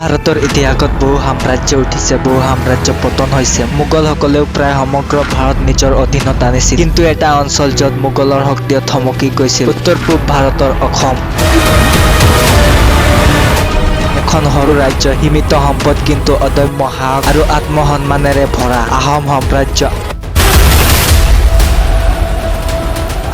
ভাৰতৰ ইতিহাসত বহু সাম্ৰাজ্য উঠিছে, বহু সাম্ৰাজ্য পতন হৈছে। মোগলসকলেও প্ৰায় সমগ্ৰ ভাৰত নিজৰ অধীনত আনিছিল। কিন্তু এটা অঞ্চল য'ত মোগলৰ শক্তিয়ে থমকি গৈছিল, উত্তৰ-পূব ভাৰতৰ অসম। এখন সৰু ৰাজ্য, সীমিত সম্পদ, কিন্তু অদম্য সাহস আৰু আত্মসন্মানেৰে ভৰা আহোম সাম্ৰাজ্য।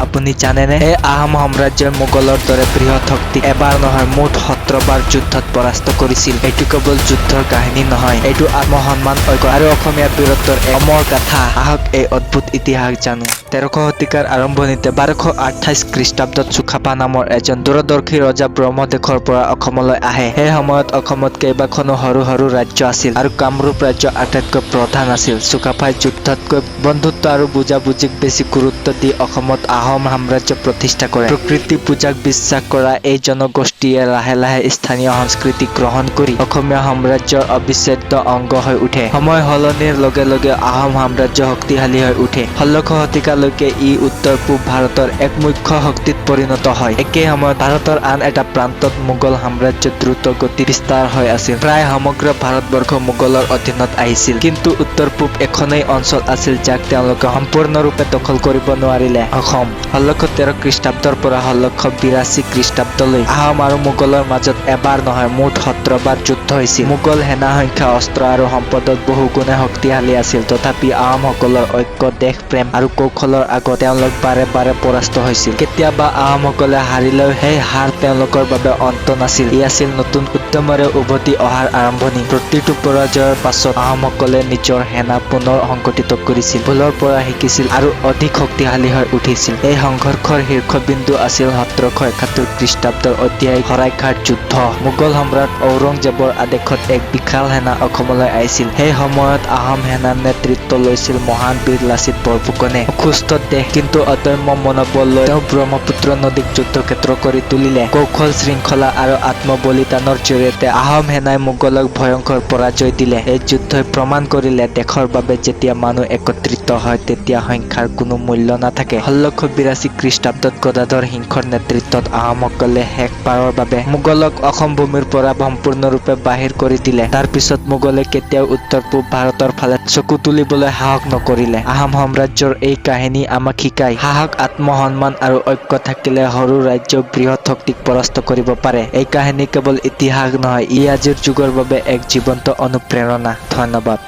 আপুনি জানেনে, এই আহোম সাম্ৰাজ্যই মোগলৰ দৰে বৃহৎ শক্তিক এবাৰ নহয়, মুঠ 17 বাৰ যুদ্ধত পৰাস্ত কৰিছিল। এইটো কেৱল যুদ্ধৰ কাহিনী নহয়, এইটো আত্মসন্মান, ঐক্য আৰু অসমীয়া বীৰত্বৰ এক অমৰ গাথা। আহক, এই অদ্ভুত ইতিহাস জানো। 13শ শতিকাৰ আৰম্ভণিতে 1228 খ্ৰীষ্টাব্দত চুকাফা নামৰ এজন দূৰদৰ্শী ৰজা ব্ৰহ্মদেশৰ পৰা অসমলৈ আহে। সেই সময়ত অসমত কেইবাখনো সৰু সৰু ৰাজ্য আছিল আৰু কামৰূপ ৰাজ্য আটাইতকৈ প্ৰধান আছিল। চুকাফাই যুদ্ধতকৈ বন্ধুত্ব আৰু বুজাবুজিক বেছি গুৰুত্ব দি অসমত আহোম সাম্ৰাজ্য প্ৰতিষ্ঠা কৰে। প্ৰকৃতি পূজাক বিশ্বাস কৰা এই জনগোষ্ঠীয়ে লাহে লাহে স্থানীয় সংস্কৃতি গ্ৰহণ কৰি অসমীয়া সাম্ৰাজ্যৰ অবিচ্ছেদ্য অংগ হৈ উঠে। সময় সলনিৰ লগে লগে আহোম সাম্ৰাজ্য শক্তিশালী হৈ উঠে। 16শ শতিকালৈকে ই উত্তৰ-পূব ভাৰতৰ এক মুখ্য শক্তিত পৰিণত হয়। একে সময়ত ভাৰতৰ আন এটা প্ৰান্তত মোগল সাম্ৰাজ্য দ্ৰুত গতিত বিস্তাৰ হৈ আছিল। প্ৰায় সমগ্ৰ ভাৰতবৰ্ষ মোগলৰ অধীনত আহিছিল। কিন্তু উত্তৰ-পূব এখনেই অঞ্চল আছিল যাক তেওঁলোকে সম্পূৰ্ণৰূপে দখল কৰিব নোৱাৰিলে, অসম। 1613 খ্ৰীষ্টাব্দৰ পৰা 1682 খ্ৰীষ্টাব্দলৈ আহোম আৰু মোগলৰ মাজত এবাৰ নহয়, মুঠ 17 বাৰ যুদ্ধ হৈছিল। মোগল সেনা সংখ্যা, অস্ত্ৰ আৰু সম্পদত বহুগুণে শক্তিশালী আছিল। তথাপি আহোমসকলৰ ঐক্য, দেশপ্ৰেম আৰু কৌশলৰ আগত তেওঁলোক বাৰে বাৰে পৰাস্ত হৈছিল। কেতিয়াবা আহোমসকলে হাৰিলেও সেই হাৰ তেওঁলোকৰ বাবে অন্ত নাছিল, ই আছিল নতুন উদ্যমেৰে উভতি অহাৰ আৰম্ভণি। প্ৰতিটো পৰাজয়ৰ পাছত আহোমসকলে নিজৰ সেনা পুনৰ সংগঠিত কৰিছিল, ভুলৰ পৰা শিকিছিল আৰু অধিক শক্তিশালী হৈ উঠিছিল। এই সংঘৰ্ষৰ শীৰ্ষবিন্দু আছিল 1771 খ্ৰীষ্টাব্দৰ ঐতিহাসিক শৰাইঘাট যুদ্ধ। মোগল সম্ৰাট ঔৰংজেবৰ আদেশত এক বিশাল সেনা অসমলৈ আহিছিল। সেই সময়ত আহোম সেনাৰ নেতৃত্ব লৈছিল মহান বীৰ লাচিত বৰফুকনে। অসুস্থ দেহ, কিন্তু অদম্য মনোবল লৈ তেওঁ ব্ৰহ্মপুত্ৰ নদীক যুদ্ধক্ষেত্ৰ কৰি তুলিলে। কৌশল, শৃংখলা আৰু আত্মবলিদানৰ জৰিয়তে আহোম সেনাই মোগলক ভয়ংকৰ পৰাজয় দিলে। এই যুদ্ধই প্ৰমাণ কৰিলে, দেশৰ বাবে যেতিয়া মানুহ একত্ৰিত হয়, তেতিয়া সংখ্যাৰ কোনো মূল্য নাথাকে। 1682 খ্ৰীষ্টাব্দত গদাধৰ সিংহৰ নেতৃত্বত আহোমসকলে শেষবাৰৰ বাবে মোগলক অসম ভূমিৰ পৰা সম্পূৰ্ণৰূপে বাহিৰ কৰি দিলে। তাৰ পিছত মোগলে কেতিয়াও উত্তৰ-পূব ভাৰতৰ ফালে চকু তুলিবলৈ সাহস নকৰিলে। আহোম সাম্ৰাজ্যৰ এই কাহিনী আমাক শিকায়, সাহস, আত্মসন্মান আৰু ঐক্য থাকিলে সৰু ৰাজ্যও বৃহৎ শক্তিক পৰাস্ত কৰিব পাৰে। এই কাহিনী কেৱল ইতিহাস নহয়, ই আজিৰ যুগৰ বাবে এক জীৱন্ত অনুপ্ৰেৰণা। ধন্যবাদ।